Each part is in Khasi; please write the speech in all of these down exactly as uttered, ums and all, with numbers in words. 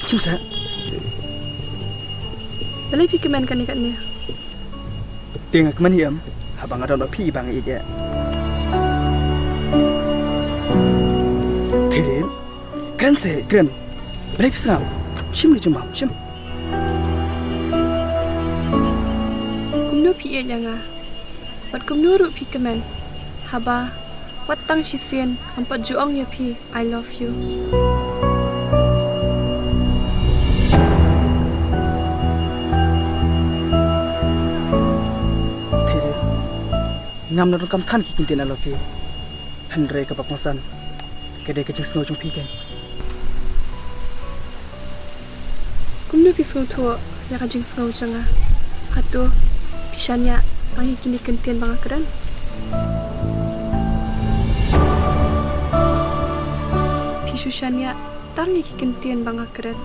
Shim seh. Balei phi kmen kane kane? Te nga kmen hi em, haba nga don bad phi ba nga ïeit ïa. Te rin, kren seh, kren. Balei phi sngap? Shim ne jong bam, shim. Kumno phi ïeit ïa nga? Bad kumno ruh phi kmen haba wat tang shisien ngam pat ju ong ïa phi I love you? Te rin, ngam donkam than ki kyntien I love you. Hynrei kaba kongsan ka dei ka jingsngew jong phi keiñ. Kumno phi sngewthuh ïa ka jingsngew jong nga? Hato phi shaniah tang ïa kine ki kyntien ba nga kren? Phi shu shaniah tang ïa ki kyntien ba nga kren.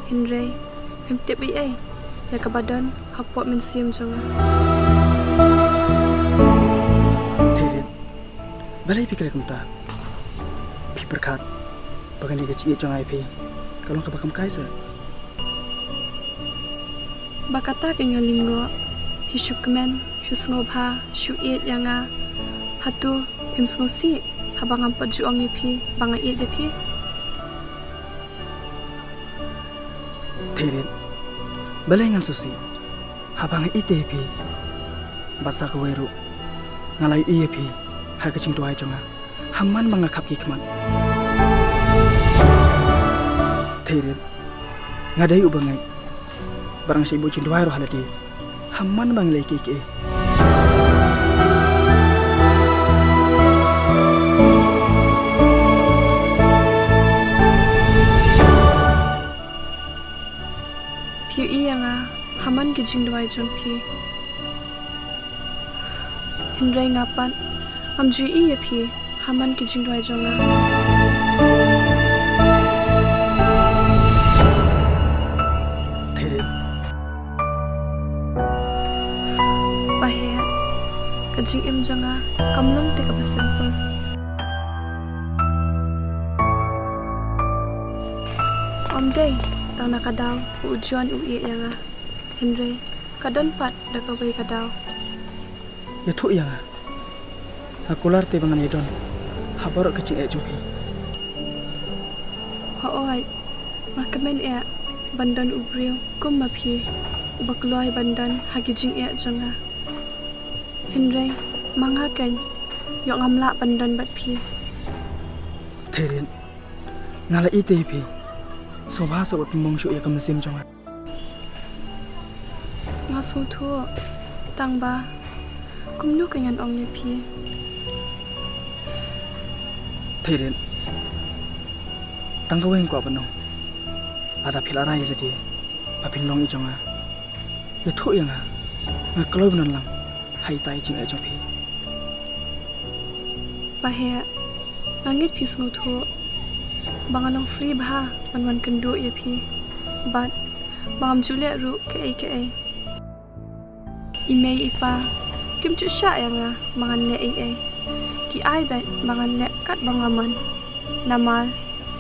Hynrei phim tip ei ei ïa kaba don hapoh mynsiem jong nga. Te rin, balei phi kren kumta? Phi pyrkhat ba kane ka jingïeit jong nga ïa phi ka long kaba kham kai seh? Ba kata ka nga lyngngoh, phi shu kmen, shu sngewbha, shu ïeit ïa nga. Hato phim sngewsih haba ngam pat ju ong ïa phi ba nga ïeit ïa phi? Te rin, balei ngan sngewsih haba nga ïeit ïa phi? Bad sa kawei ruh, nga la ïohi ïa phi ha ka jingduwai jong nga ha man ba nga khap ki khmat. Te rin, nga dei uba ngeit bad nga shait buh jingduwai ruh ha lade ha man ba nga leh kiei kiei. Phi ïohi ïa nga ha man ki jingduwai jong phi. Hynrei nga pat ngam ju ïohi ïa phi ha man ki jingduwai jong nga. Te rin. Ba heh, ka jingim jong nga kam long te kaba simple. Ym dei tang na ka daw ba u John u ïeit ïa nga, hynrei ka don pat da kawei ka daw. Ïathuh ïa nga. Nga kular te ba ngan ïadon ha baroh ka jingeh jong phi. Hooid, nga kmen eh ban don u briew kum ma phi uba kloi ban don ha ki jingeh jong nga. Hynrei ma nga keiñ, ïoh ngam lah ban don bad phi. Te rin, nga la ïeit ïa phi. Sngewbha seh wat pynmong shuh ïa ka mynsiem jong nga. Nga sngewthuh, tang ba kumno ka ngan ong ïa phi. Te rin, tang kawei nga kwah ban ong. Lada phi la rai ïa lade ba phin long i jong nga, ïathuh ïa nga. Nga kloi ban don lang ha ita i jingeh jong phi. Ba heh, nga ngeit phi sngewthuh ba nga long free bha ban wan kynduh ïa phi. Bad ba ngam ju leh ruh kaei kaei. I mei i pa kim ju shah ïa nga ba ngan leh ei ei. Ki ai beit ba ngan leh kat ba nga mon. Namar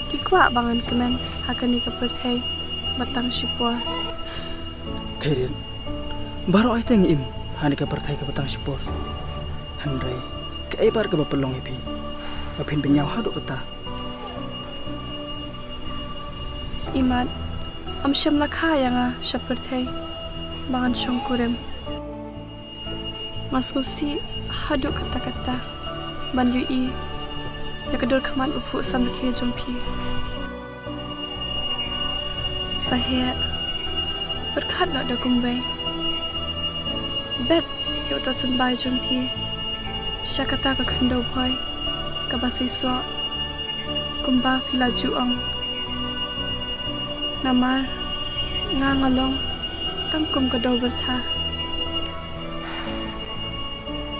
ki kwah ba ngan kmen ha kane ka pyrthei ba tang shipor. Te rin, baroh hi te ngi im ha kane ka pyrthei kaba tang shipor. Hynrei kaei pat kaba pynlong ïa phi ba phin bynñiaw haduh katta? Imat, ym shym la kha ïa nga sha pyrthei ba ngan shongkurim. Nga sngewsih haduh katta katta ban ïohi ïa ka dur khmat baphuh samrkhie jong phi. Ba heh, pyrkhat noh da kumwei. Bet ïa uta u symbai jong phi sha kata ka khyndew bhoi kaba seisoh, kumba phi la ju ong. Namar nga nga long tang kum ka dew byrtha.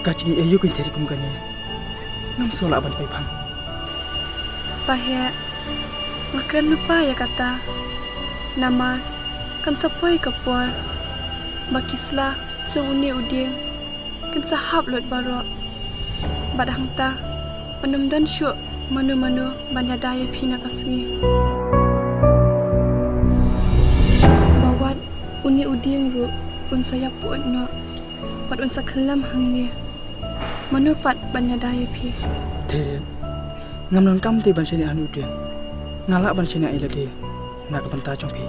Ka jingïeit aïu keiñ te ri kum kane, ngam sngewlah ban pei phang. Ba heh, nga kren lypa ïa kata. Namar kan sa poi ka por ba ki sla jong une u dieng kin sa hap lut baroh. Bad hangta, un ym don shuh mano mano ban ïada ïa phi na ka sngi. Une u dieng ruh un sa ïap pyut noh, bad un sa khyllem hangne. Mano pat ban ïada ïa phi? Theirit, ngam donkam te ban shaniah ha une u dieng. Nga lah ban shaniah ïa lade na ka bynta jong phi.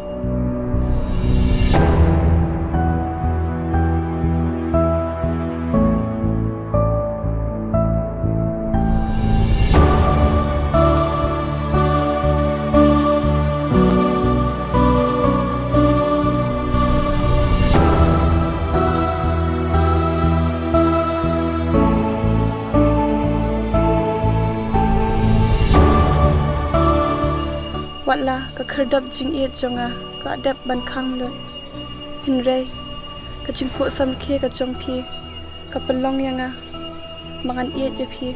Watla ka khyrdop jingïeit jong nga ka la dep ban khang lut, hynrei ka jingphuh samrkhie ka jong phi ka pynlong ïa nga ba ngan ïeit ïa phi.